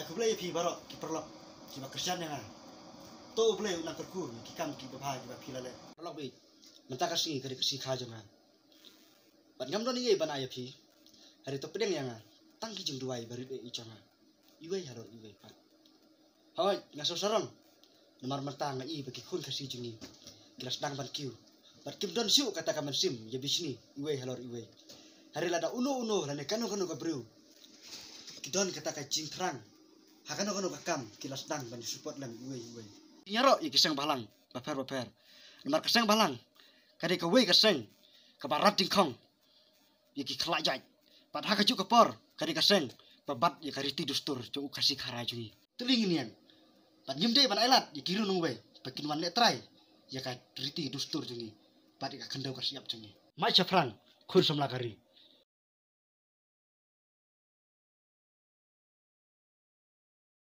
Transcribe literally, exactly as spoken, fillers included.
Khublei ïa phi baroh ki paralok kiba kyrshan ïa nga. To U Blei un nang kyrkhu ïa ki kam kiba bha kiba phi la leh. Paralok baieit, mynta ka sngi ka dei ka sngi kha jong nga. Bad ngam don ei ei ban ai ïa phi. Hynrei to pdiang ïa nga tang ki jingduwai ba rit eh jong nga, iwei halor iwei pat. Hooid, nga sngewsarong namar mynta nga i ba ki khun Khasi jong ngi ki la sdang ban kiew bad kim don shuh kata ka mynsiem ïa bishni iwei halor iwei. Hynrei lada uno uno lane kano kano ka briew ki don kata ka jingthrang ha kano kano ka kam, ki la sdang ban support lem iwei iwei. Ïaroh ïa ki seng bhalang bapher bapher, namar ka seng bhalang ka dei kawei ka seng kaba rat jingkhong ïa ki khlak jait. Bad ha kajuh ka por ka dei ka seng ba bat ïa ka riti dustur jong u Khasi Khara jong ngi. Te lei ngin ïeng bad ngim dei ban ailad ïa ki riew nongwei ba kin wan leh trai ïa ka riti dustur jong ngi bad ïa ka khyndew ka shyiap jong ngi. Mai shaphrang khun samla ka ri.